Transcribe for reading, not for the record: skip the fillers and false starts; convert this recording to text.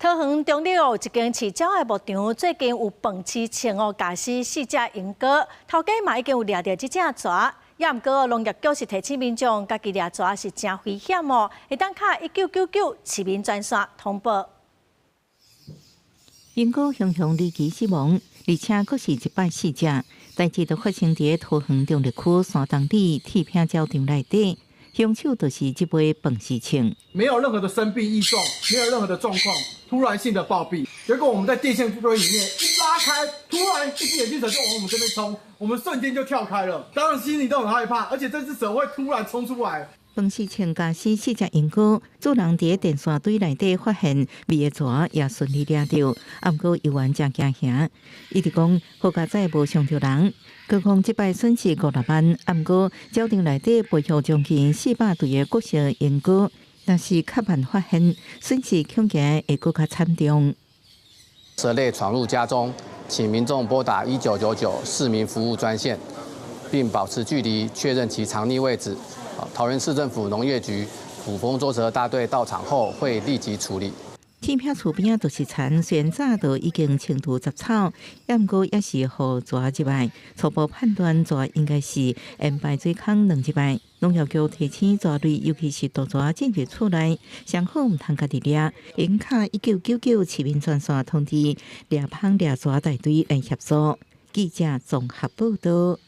桃園中壢有一間飼鳥的牧場，最近有飯翅鷸哦，咬死四隻鸚鵡，頭家嘛已經有掠著這隻蛇。也毋過農業局是提醒民眾，家己掠蛇是誠危險哦，會當敲1999市民專線通報。鸚鵡雄雄離奇死亡，而且閣是一擺四隻，代誌就發生佇桃園中壢區山東里鐵坪鳥場內底。兇手就是這尾飯翅鷸。沒有任何的生病異狀，沒有任何的狀況，突然性的暴斃。結果我們在電線堆裡面一拉開，突然一隻眼鏡蛇就往我們這邊衝，我們瞬間就跳開了。當然心裡都很害怕，而且這隻蛇會突然衝出來。飯翅鷸咬死四隻鸚鵡，主人佇電線堆內底發現蜊的蛇，也順利掠著。毋過猶原誠驚嚇，伊直講好佳哉無傷著人。何況這擺損失五六萬，毋過鳥場內底培育將近400對的國色鸚鵡，若是較慢發現，損失恐驚會閣較慘重。蛇類闖入家中，請民眾撥打1999市民服務專線，並保持距離，確認其藏匿位置。桃園市政府農業局捕風捉蛇大隊到場後，會立即處理。鐵坪厝邊仔就是田，雖然早就已經清除雜草，也毋過猶是予蛇入來。初步判斷蛇應該是沿排水孔鑽入來。農業局提醒蛇類，尤其是毒蛇進入厝內，上好毋通家己掠，應敲1999市民專線通知掠蜂掠蛇大隊來協助。記者綜合報道。